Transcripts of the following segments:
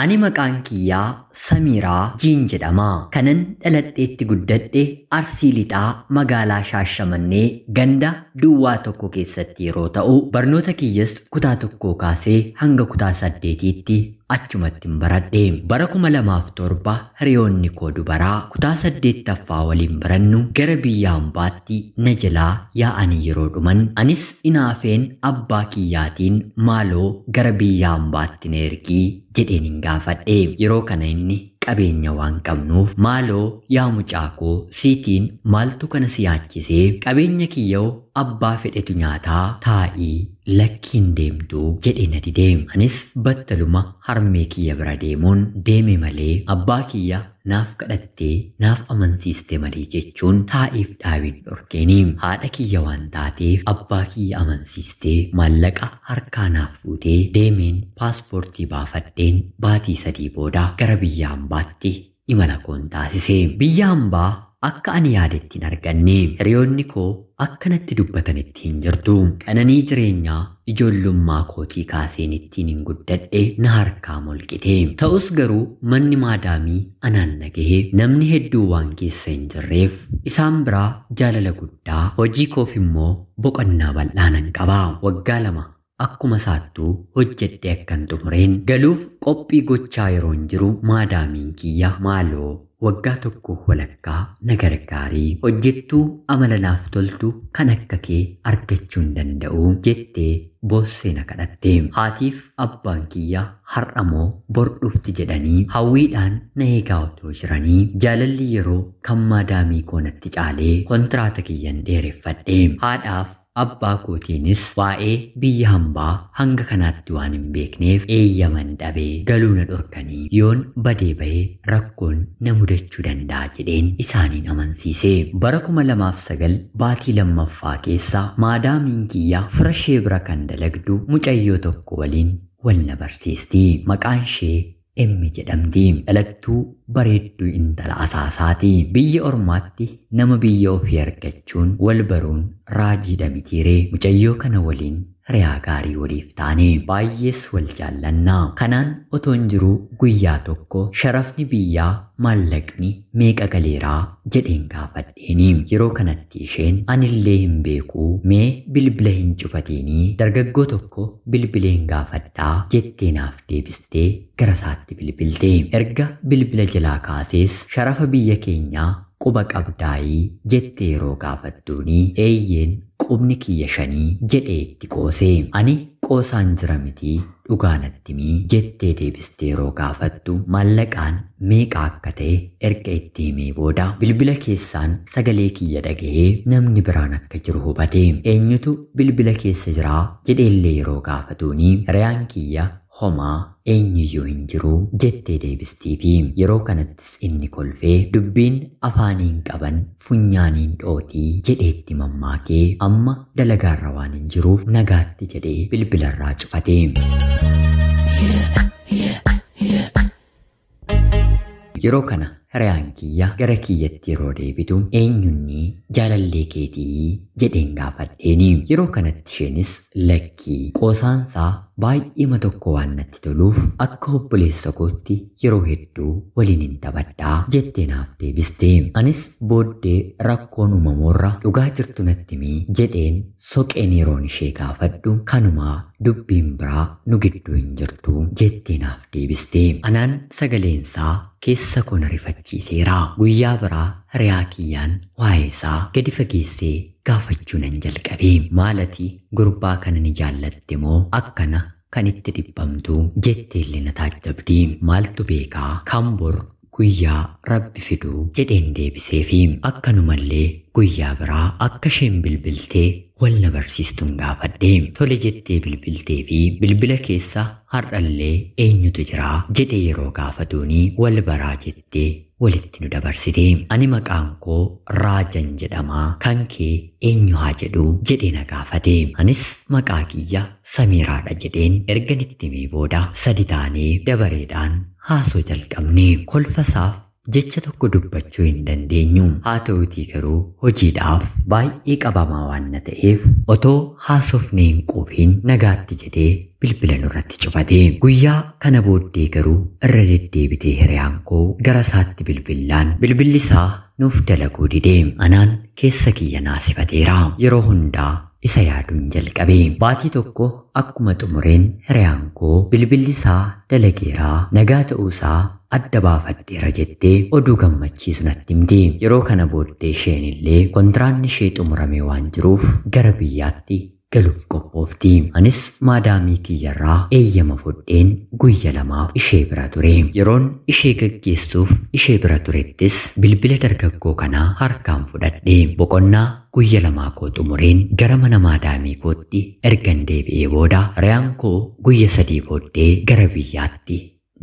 Ani maqaan kiyyaa Samiiraa Jiin jedhama. Kanan dhaladheetti guddadhe Arsii Lixaa magaalaa Shaashamannee ganda duwwaa tokko keessatti yeroo ta'u, barnoota kiyyas kutaa tokkoo kaasee hanga kutaa 8tti achumatti hin baradhe. Bara 2007 hiriyoonni koo dubaraa kutaa 8ffaa waliin barannu gara biyya hambaatti na jalaa yaa'anii yeroo dhuman, anis inaafeen abbaa kiyyaatiin maaloo gara biyya hambaatti na ergii jedheen hin gaafadhe. Yeroo kana inni qabeenya waan qabnuuf maaloo yaa mucaa koo siitiin maaltu kana si yaachisee, qabeenya kiyyoo abbaa fedhetu nyaataa, taa'ii lakkiin deemtuu jedhee na dide. Anis battaluma harmee kiyya bira deemuun deeme malee abbaa kiyya naaf kadhattee naaf amansiiste malee jechuun taa'iif dhaabiin dhorkeeni. Haadha kiyya waan taateef abbaa kiyya amansiistee maallaqa harkaa naaf fuutee deemeen paaspoortii baafadheen baatii 3 booda gara biyya hambaatti imala koon taasise. Biyya hambaa akka ani yaadetti hin arganne. Hiriyoonni koo akkanatti dubbatanitti hin jirtu. Qananii jireenyaa ijoollummaa kootii kaaseen ittiin hin guddadhe na harkaa molqite. Ta'us garuu manni maadaamii anaan na gahe namni hedduu waan keessa hin jirreef isaan biraa jaalala guddaa, hojii koof immoo boqonnaa bal'aa nan qaba. Waggaa 2 akkuma saattuu hojjedhee akkan xumureen galuuf qophii gochaa yeroon jiru maadaamiin kiyya maaloo waggaa tokko walakkaa na gargaarii, hojjettuu amala naaf toltu kan akka kee argachuu hin danda'u jettee boossee na kadhatte. Haatiif abbaan kiyya har'a moo bor dhufti jedhanii hawwiidhaan na eegaa otoo jiranii jaalalli yeroo kan maadaamii koo natti caalee kontiraata kiyyan dheereffadhe. Haadhaaf abbaa kootiinis waa'ee biyya hambaa hanga kanaatti waan hin beekneef eeyyaman dhabee galuu na dhorkanii yoon badee bahee rakkoon na mudachuu danda'a jedheen isaaniin amansiise. Bara 2009 baatii 2ffaa keessa maadaamiin kiyya fira ishee bira kan dalagdu mucayyoo tokko waliin wal na barsiisti. Maqaan ishee Emmi jedhamti. Dhalattuu bareedduu intala asaasaati. Biyya ormaatti nama biyya ofii argachuun wal baruun raajiidha mitiiree. Mucayyoo kana waliin hiriyaa gaarii waliif taane, baay'ees wal jaallannaa. Kanaan otoon jiruu guyyaa tokko sharafni biyyaa maallaqni meeqa galeeraa jedheen gaafadheeni. Yeroo kanatti isheen anillee hin beekuu, mee bilbila hin cufatiinii dargaggoo tokko bilbileen gaafadhaa jettee naaf deebistee gara isaatti bilbilte. Erga bilbila jalaa kaasees sharafa biyya keenyaa quba qabdaayii jettee yeroo gaafattuuni eeyyeen qubni kiyya 5 jedhee itti qoose. Ani qoosaan jira miti dhugaa natti himii jettee deebistee yeroo gaafattu maallaqaan meeqa akka ta'e erga itti himee booda bilbila keessaan sagalee kiyya dhagahee namni biraan akka jiru hubate. Eenyutu bilbila keessa jiraa jedheellee yeroo gaafatuuni hiriyaan kiyya homaa eenyuyyuu hin jiru jettee deebistiifi. Yeroo kanattis inni kolfee dubbiin afaaniin qaban funyaaniin dhootii jedheetti mammaakee amma dalagaarra waan hin jiruuf nagaatti jedhee bilbilarraa cufate. Yeroo kana hiriyaan kiyya gara kiyyatti yeroo deebitu eenyunni jaalallee keetii jedheen gaafadheeni. Yeroo kanatti isheenis lakkii qoosaansaa baay'eema tokko waan natti toluuf akka obboleessa kootti yeroo hedduu waliin hin taphadhaa jettee naaf deebiste. Anis booddee rakkoon uumamuurra dhugaa jirtu natti himii jedheen soqeen yeroon ishee gaafadhu kanumaa dubbiin biraa nu gidduu hin jirtu jettee naaf deebiste. Anaan sagaleensaa keessa koo na rifachiiseera. Guyyaa biraa hiriyaa kiyyaan waa'ee isaa gadi fageessee gaafachuu nan jalqabe. Maalati gurbaa kana ni jaallatte moo akkana kan itti dhibbamtu jetteellee na taajjabdi. Maaltu beekaa kan bor guyyaa rabbi fiduu jedheen deebiseefi. Akkanumallee guyyaa biraa akka isheen bilbiltee wal na barsiistuun gaafadhe. Tole jettee bilbiltee fi bilbila keessa har'allee eenyutu jiraa jedhee yeroo gaafatuuni wal baraa jettee walitti nu dabarsite. Ani maqaan koo Raajan jedhamaa, kan kee eenyu haa jedhu jedhee na gaafate. Anis maqaa kiyya Samiiraadha jedheen ergan itti himee booda 3 taanee dabareedhaan haasoo jalqabne. Kolfasaaf jecha tokko dubbachuu hin dandeenyu. Haa ta'utii garuu hojiidhaaf baay'ee qabamaa waan na ta'eef otoo haasofnee hin quufiin nagaatti jedhee bilbila nurratti cufate. Guyyaa kana booddee garuu irra deddeebitee hiriyaan koo gara isaatti bilbillaan bilbilli isaa nuuf dalaguu dide. Anaan keessa kiyya naasifateera. Yeroo hundaa isa yaaduun jalqabe. Baatii tokko akkuma xumureen hiriyaan koo bilbilli isaa dalageeraa nagaa ta'uusaa adda baafadheera jettee oduu gammachiisu natti himti. Yeroo kana booddee isheen illee kontiraanni ishee xumurame waan jiruuf gara biyyaatti galuuf qophoofti. Anis maadaamii kiyyarraa eeyyama fudheen guyya lamaaf ishee bira ture. Yeroon ishee gaggeessuuf ishee bira turettis bilbila dargaggoo kanaa harkaan fudhadhe. Boqonnaa guyya lamaa koo xumureen gara mana maadaamii kootti ergan deebi'ee booda hiriyaan koo guyya 3 booddee gara biyyaatti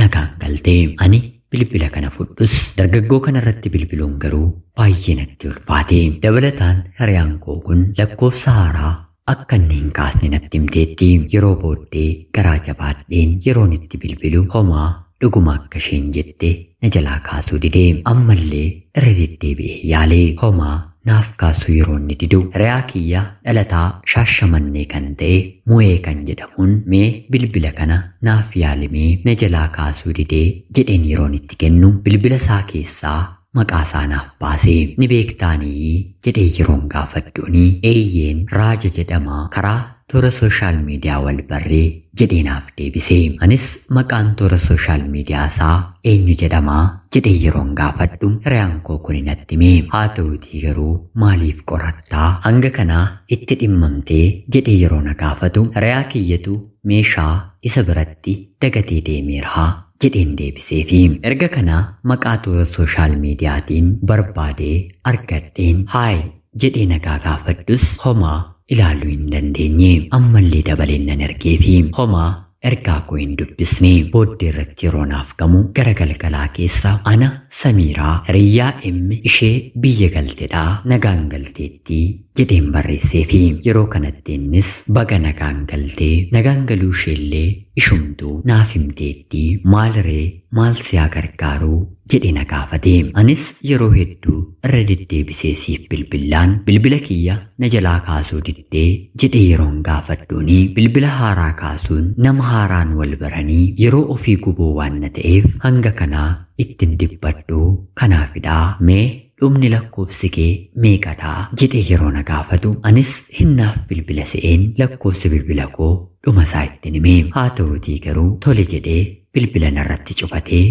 nagaan galte. Ani bilbila kana fudhus dargaggoo kanarratti bilbiluun garuu baay'ee natti ulfaate. Dabalataan hiriyaan koo kun lakkoofsa haaraa akka inni hin kaasne natti himteetti. Yeroo booddee garaa jabaadheen yeroon itti bilbilu homaa dhuguma akka isheen jette na jalaa kaasuu dide. Ammallee irra deddeebi'ee yaalee homaa naaf kaasuu yeroo inni didu hiriyaa kiyya dhalataa Shaashamannee kan ta'e Mu'ee kan jedhamuun mee bilbila kana naaf yaalimee na jalaa kaasuu didee jedheen yeroon itti kennu bilbila isaa keessaa maqaa isaa naaf baase. Ni beektaanii jedhee yeroon gaafadhuuni eeyyeen Raaja jedhama karaa toora sooshaal miidiyaa wal barree jedhee naaf deebise. Anis maqaan toora sooshaal miidiyaa isaa eenyu jedhamaa jedhee yeroon gaafadhu hiriyaan koo kun natti hime. Haa ta'uutii garuu maaliif qorattaa hanga kanaa itti dhimmamtee jedhee yeroo na gaafatu hiriyaa kiyyatu meeshaa isa biratti dagatee deemeera jedheen deebiseefi. Erga kana maqaa toora sooshaal miidiyaatiin barbaadee argadheen haay jedhee nagaa gaafadhus homaa ilaaluu hin dandeenye. Ammallee dabaleen nan ergeefi homaa ergaa koo hin dubbisne. Booddee irratti yeroo naaf gamu gara galgalaa keessa ana Samiiraa hiriyyaa emmi ishee biyya galtedhaa nagaan galteetti jedheen barreesseefi. Yeroo kanatti innis baga nagaan galtee nagaan galuu isheellee ishumtuu naaf himteetti maal ree maal siyaa gargaaruu jedhee na gaafate. Anis yeroo hedduu irra deddeebisee siif bilbilaan bilbila kiyya na jalaa kaasuu diddee jedhee yeroon gaafadhuuni bilbila haaraa kaasuun nama haaraan wal baranii yeroo ofii guboo waan na ta'eef hanga kanaa ittiin dhibbadhu kanaafidhaa mee dhumni lakkoofsi kee meeqadhaa jedhee yeroo na gaafatu anis hinnaaf bilbila se'een lakkoofsi bilbila koo dhuma isaa ittiin hime. Haa ta'uutii garuu tole jedhee bilbila narratti cufatee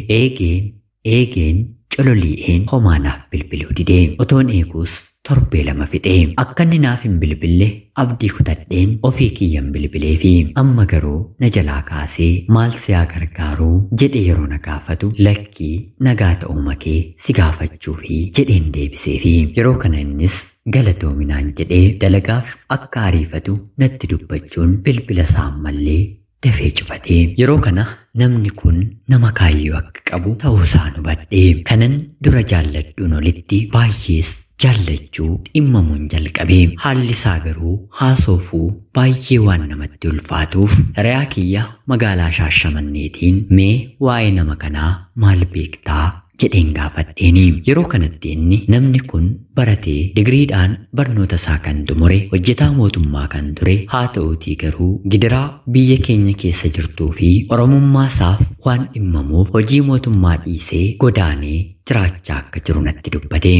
eegeen cololii'een homaa naaf bilbiluu didee. Otoon eeguus torbee 2 fixee akka inni naaf hin bilbille abdii kutadheen ofii kiyyan bilbilee fi amma garuu na jalaa kaasee maal siyaa gargaaruu jedhee yeroo na gaafatu lakkii nagaa ta'uu makee si gaafachuu fi jedheen deebisee fi yeroo kana innis galatoominaan jedhee dalagaaf akka ariifatu natti dubbachuun bilbila isaa ammallee dafee cufatee. Yeroo kana namni kun nama kaayyoo akka qabu ta'uu isaa hubadhee kanan dura jaalladhuun olitti baay'ees jaallachuu dhimmamuun jalqabee. Haalli isaa garuu haasoofuu baay'ee waan namatti ulfaatuuf hiriyaa kiyya magaalaa Shaashamanneetiin mee waa'ee nama kanaa maal beektaa jedheen gaafadheeni. Yeroo kanatti inni namni kun baratee digiriidhaan barnoota isaa kan xumure hojjetaa mootummaa kan ture haa ta'uutii garuu gidiraa biyya keenya keessa jirtuu fi oromummaa isaaf waan dhimmamuuf hojii mootummaa dhiisee godaanee jiraachaa akka jiru natti dubbate.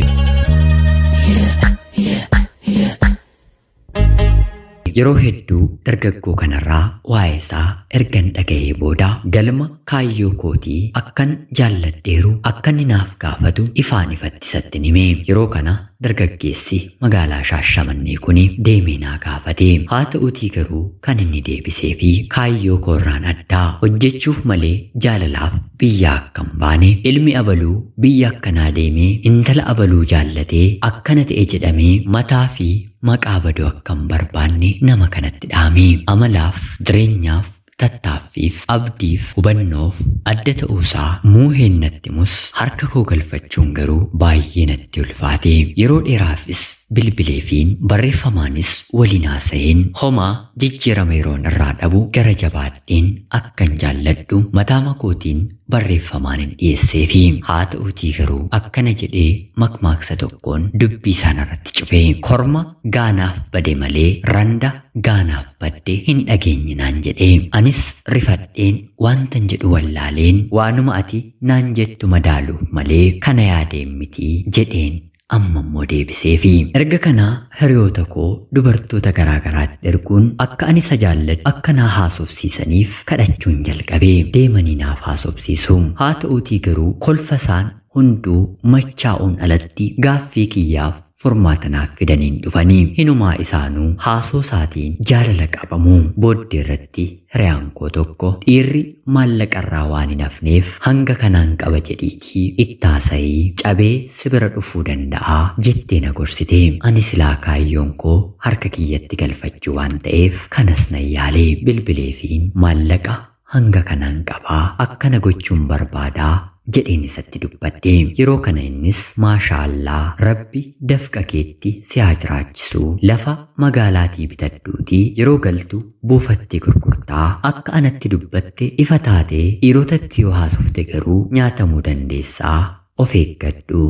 Yeroo hedduu dargaggoo kanarraa waa'ee isaa ergan dhaga'ee booda galma kaayyoo kootii akkan jaalladheeru akka inni naaf gaafatu ifaan ifatti isatti hime. Yeroo kana dargaggeessi magaalaa Shaashamannee kun deemee naa gaafate. Haa ta'uutii garuu kan inni deebisee fi kaayyoo koorraan addaa hojjechuuf malee jaalalaaf biyya akka hin baane ilmi abaluu biyya akkanaa deemee intala abaluu jaallatee akkana ta'e jedhamee mataa fi maqaa baduu akka hin barbaanne nama kanatti dhaame. Amalaaf, jireenyaaf, tattaaffiif, abdiif, hubannoof adda ta'uusaa muuheen natti mus harka koo galfachuun garuu baay'ee natti ulfaate. Yeroo dheeraafis bilbileefiin barreeffamaanis waliin haasa'een homaa jijjiirama yeroon irraa dhabu gara jabaadheen akkan jaalladhu mataa makootiin barreeffamaan hin dhiyeesseefi. Haa ta'uutii garuu akkana jedhee makmaaksa tokkoon dubbii isaan irratti cufe. Korma gaanaaf bade malee randa gaanaaf badde hin dhageenye naan jedhee. Anis rifadheen wantan jedhu wallaaleen waanuma ati naan jettu madaaluuf malee kana yaadeen miti jedheen amma immoo deebiseefi. Erga kanaa hiriyoota koo dubartoota garaa garaatti erguun akka ani isa jaalladhu akka naa haasofsiisaniif kadhachuun jalqabe. Deemanii naaf haasofsiisu. Haa ta'uutii garuu kolfa isaan hunduu machaa'uun alatti gaaffii kiyyaaf furmaata naaf fidaniin dhufanii hinumaa isaanuu haasoo isaatiin jaalala qabamu. Booddee irratti hiriyaan koo tokko dhiirri maallaqarraa waan hin hafneef hanga kanaan qaba jedhiitii itti haasa'ii cabee si bira dhufuu danda'a jettee na gorsite. Ani silaa kaayyoon koo harka kiyyatti galfachuu waan ta'eef kanas nan yaalee bilbileefiin maallaqa hanga kanaan qabaa akkana gochuun barbaadaa jedheen isatti dubbadhe. Yeroo kana innis maashaallaa rabbi dafqa keetti si haa jiraachisu, lafa magaalaatii bitadhuutii yeroo galtu buufattee gurgurtaa, akka anatti dubbatte ifa taatee dhiirotatti yoo haasofte garuu nyaatamuu dandeessaa, of eeggadhu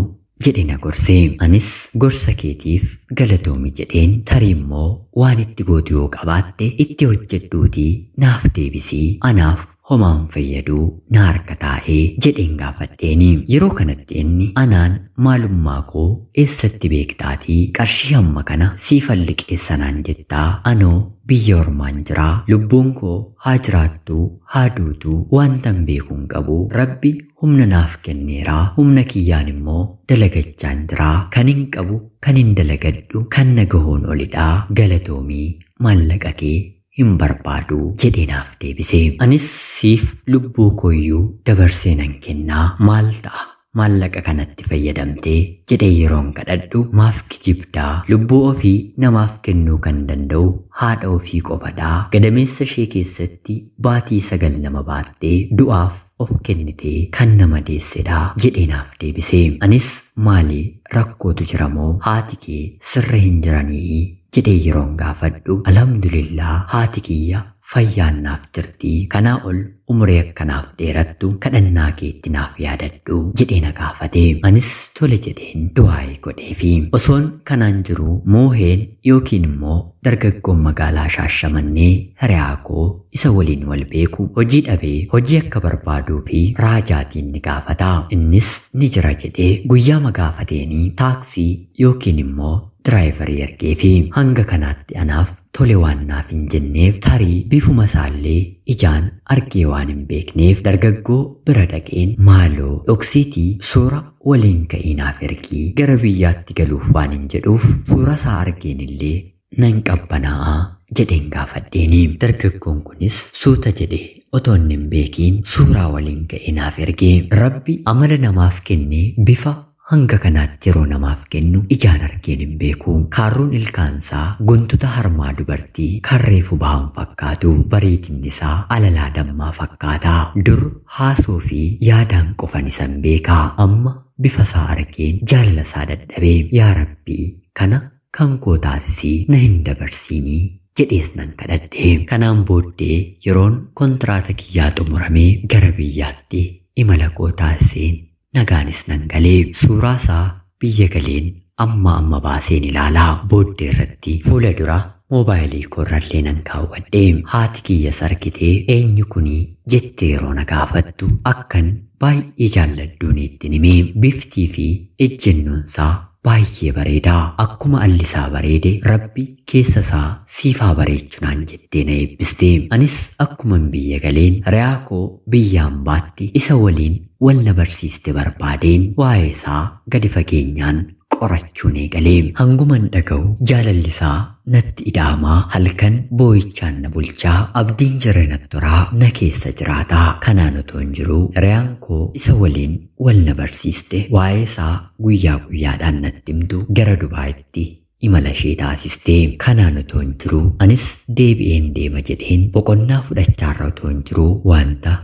jedhe na gorse. Anis gorsa keetiif galatoomi jedheen, tarii immoo waan itti gootu yoo qabaatte itti hojjedhuutii naaf deebisii, anaaf homaan fayyaduu na harka taa'ee jedheen gaafadheeni. Yeroo kanatti inni anaan maalummaa koo eessatti beektaatii qarshii hamma kana siifan liqeessanaan jettaa, anoo biyya ormaan jiraa, lubbuun koo haa jiraattuu haa duutuu wantan beekuun qabu, rabbi humna naaf kenneeraa, humna kiyyaan immoo dalagachaan jiraa, kan hin qabu kan hin dalagadhu kan na gahoon olidhaa, galatoomii maallaqa kee hin barbaadu jedhee naaf deebise. Anis siif lubbuu kooyyuu dabarsee nan kennaa, maal ta'a maallaqa kanatti fayyadamtee jedhee yeroon kadhadhu, maaf kijibdaa, lubbuu ofii namaaf kennuu kan danda'u haadha ofii qofadhaa, gadameessa ishee keessatti baatii 9 nama baattee du'aaf of kennitee kan nama deessedha jedhee naaf deebise. Anis maali rakkootu jira moo haati kee sirra hin jiranii jedhee yeroon gaafadhu, alhamdulillaa haati kiyya fayyaan naaf jirti, kanaa ol umurii akkanaaf dheerattu kadhannaa keetti naaf yaadadhu jedhee na gaafate. Anis tole jedheen du'aa'ee godheefi. Osoon kanaan jiru mooheen yookiin immoo dargaggoon magaalaa Shaashamannee hiriyaa koo isa waliin wal beeku hojii dhabee hojii akka barbaaduu fi raajaatiin ni gaafata. Innis ni jira jedhee guyyaa magaafateenii taaksii yookiin immoo diraayivarii ergeefi. Hanga kanaatti anaaf tole waan naaf hin jenneef tarii bifuma isaallee ijaan argee waan hin beekneef dargaggoo bira dhaqeen maaloo dhoksiitii suura waliin ka'ii naaf ergii, gara biyyaatti galuuf waan hin jedhuuf suura isaa argeen illee nan qabbanaa'a jedheen gaafadheeni. Dargaggoon kunis suuta jedhee otoo inni hin beekiin suuraa waliin ka'ee naaf ergee. Rabbi amala namaaf kennee bifa hanga kanaatti yeroo namaaf kennu ijaan argeen hin beeku. Kaarruun ilkaansaa guntuta harmaa dubartii karreefu bahan fakkaatu, bareedinni isaa alalaa dammaa fakkaata. Dur haasoo fi yaadaan qofan isan beekaa, amma bifa isaa argeen jaalala isaa dadhabee, yaa Rabbii kana kan koo taasisii na hin dabarsiinii jedhees nan kadhadhe. Kanaan booddee yeroon kontiraata kiyyaa xumuramee gara biyyaatti imala koo taasiseen nagaanis nan galee. Suuraa isaa biyya galeen amma amma baaseen ilaalaa. Booddee irratti fuula dura moobaayilii koorrallee nan kaawwadhe. Haati kiyyas argitee eenyu kunii jettee yeroo na gaafattu akkan baay'ee jaalladhuun ittiin himee. Biftii fi ejjennoon isaa baay'ee bareedaa, akkuma allisaa bareede rabbi keessa isaa siifaa bareechu naan jettee na eebbiste. Anis akkuman biyya galeen hiriyaa koo biyyaan baatti isa waliin wal na barsiiste barbaadeen waa'ee isaa gadi fageenyaan qorachuun eegalee. Hanguman dhaga'u jaalalli isaa natti ida'amaa, halkan boo'ichaan na bulchaa, abdiin jireenya toraa na keessa jiraataa. Kanaan otoo hin jiruu hiriyaan koo isa waliin wal na barsiiste waa'ee isaa guyyaa guyyaadhaan natti himtu gara Dubaayitti imala ishee taasiste. Kanaan otoo hin jiruu anis deebi'een deema jedheen boqonnaa fudhachaarra otoo hin jiruu wanta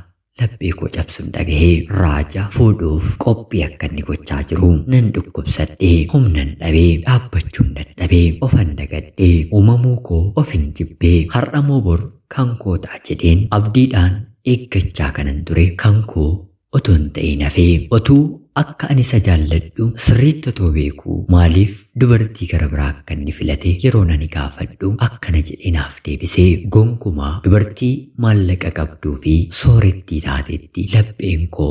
Laphee koo cabsuun dhagahee Raajaa fuudhuuf qophii akka inni gochaa jiru nan dhukkubsadhee humnan dhabee dhaabbachuun dadhabee ofan dagadhee uumamuu koo ofin jibbee har'a moo bor kan koo ta'a jedheen abdiidhaan eeggachaa kanan ture kan koo otoo hin ta'in hafee otuu akka ani isa jaalladhu sirriitti otoo beekuu maaliif dubartii gara biraa akka inni filate yeroo ani gaafadhu akkana jedhee naaf deebisee gonkumaa dubartii maallaqa qabduu fi soorettii taatetti lapheen koo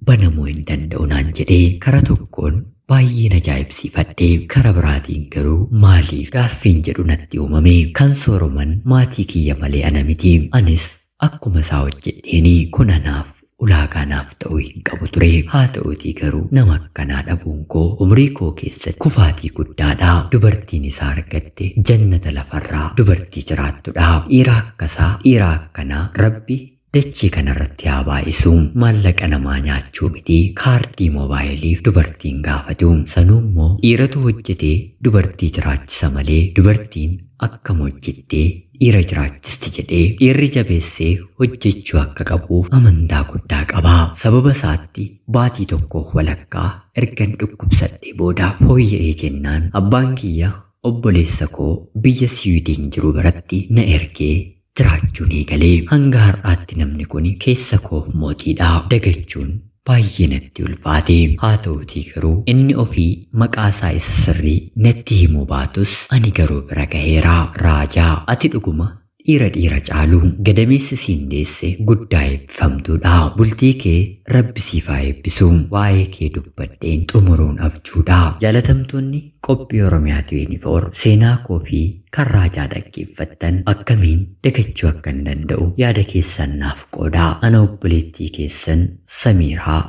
banamuu hin danda'u naan jedhee kara tokkoon baay'een ajaa'ibsiifadhee kara biraatiin garuu maaliif gaaffiin jedhu natti uumame kan sooroman maatii kiyya malee ana miti anis akkuma isaa hojjedheeni kun anaaf ulaagaa naaf ta'uu hin qabu ture. Haa ta'uutii garuu nama akkanaa dhabuun koo umrii koo keessatti kufaatii guddaadha. Dubartiin isaa argatte jannata lafarraa dubartii jiraattudha. Dhiira akkasaa dhiira akkanaa Rabbi dachee kanarratti haa baay'isu. Maallaqa namaa nyaachuu miti kaardii moobaayiliif dubartiin gaafatu. Sanuu immoo dhiiratu hojjetee dubartii jiraachisa malee dubartiin akkam hojjettee dhiira jiraachisti jedhee dhiirri jabeessee hojjechuu akka qabuuf amantaa guddaa qaba. Sababa isaatti baatii tokkoof walakkaa ergan dhukkubsadhee booda fooyya'ee jennaan abbaan kiyya obboleessa koo biyya Siwiidin jiru biratti na ergee jiraachuun eegalee hanga har'aatti namni kun keessa koof mootiidha. Dagachuun baay'ee natti ulfaate. Haa ta'uutii garuu inni ofii maqaa isaa isa sirrii natti himuu baatus ani garuu bira gaheera. Raajaa ati dhuguma dhiira dhiira caalu gadameessi siin deesse guddaa eebbifamtuudha. Bultii kee Rabbi siif haa eebbisu. Waa'ee kee dubbadheen xumuruun abjuudha. Jaalatamtoonni qophii Oromiyaa 24 seenaa koo fi kan Raajaa dhaggeeffattan akkamiin dagachuu akka hin danda'u yaada keessan naaf qoodaa. Ana obboleettii keessan Samiiraa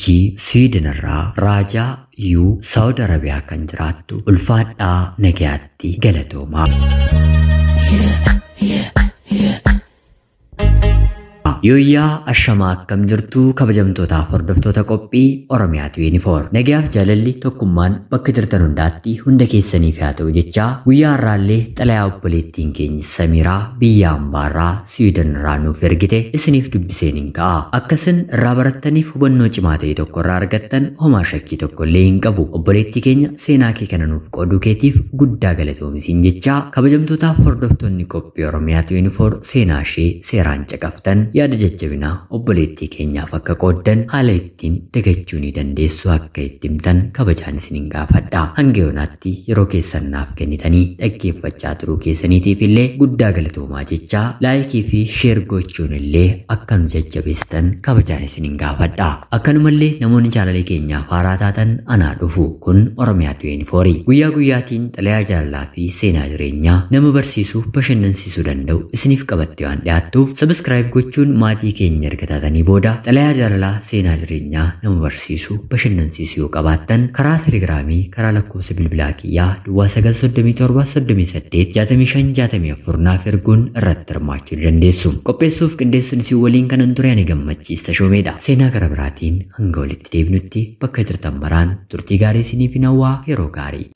G Siwiidin irraa Raajaa U Saawud Arabiyaa kan jiraattu ulfaadhaa nagayaatti galatoomaa. Yooyyaa ashamaa akkam jirtu kabajamtootaaf hordoftoota qophii Oromiyaa 24. Nagayaaf jaalalli tokkummaan bakka jirtan hundaatti hunda keessaniif haa ta'u jechaa guyyaa har'aallee xalayaa obboleettiin keenya Samiiraa biyya ambaarraa Siwiidin irraa nuuf ergite isiniif dubbiseen hin ka'a. Akkasin irraa barattaniif hubannoo cimaa ta'e tokko irraa argattan homaa shakkii tokko illee hin qabu. Obboleettii keenya seenaa kee kana nuuf qooduu keetiif guddaa galatoomisiin jechaa kabajamtootaaf hordoftoonni qophii Oromiyaa 24 seenaa ishee seeraan caqaftan yaada jajjabinaa obboleettii keenyaaf akka qooddan haala ittiin dagachuu ni dandeessu akka itti himtan kabajaan isinin gaafadha. Hanga yoonaatti yeroo keessan naaf kennitanii dhaggeeffachaa turuu keessaniitiif illee guddaa galatoomaa jechaa laayikii fi sheer gochuun illee akka nu jajjabeessitan kabajaan isinin gaafadha. Akkanumallee namoonni jaalallee keenyaaf haaraa taatan anaa dhufu kun Oromiyaa 24 guyyaa guyyaatiin xalayaa jaalalaa fi seenaa jireenyaa nama barsiisuu bashannansiisuu danda'u isiniif qabattee waan dhiyaattuuf sabiskiraayib gochuun maatii keenya erga taatanii booda xalayaa jaalalaa seenaa jireenyaa nama barsiisuu bashannansiisuu yoo qabaattan karaa telegiraamii karaa lakkoofsa bilbilaa kiyyaa duwwaa 937 38 65 64 naaf erguun irratti hirmaachuu ni dandeessu. Qopheessuuf qindeessuun isin waliin kanan ture ani Gammachiis Tashoomeedha. Seenaa gara biraatiin hanga walitti deebinutti bakka jirtan maraan turtii gaarii isiniif hawwaa yeroo gaarii.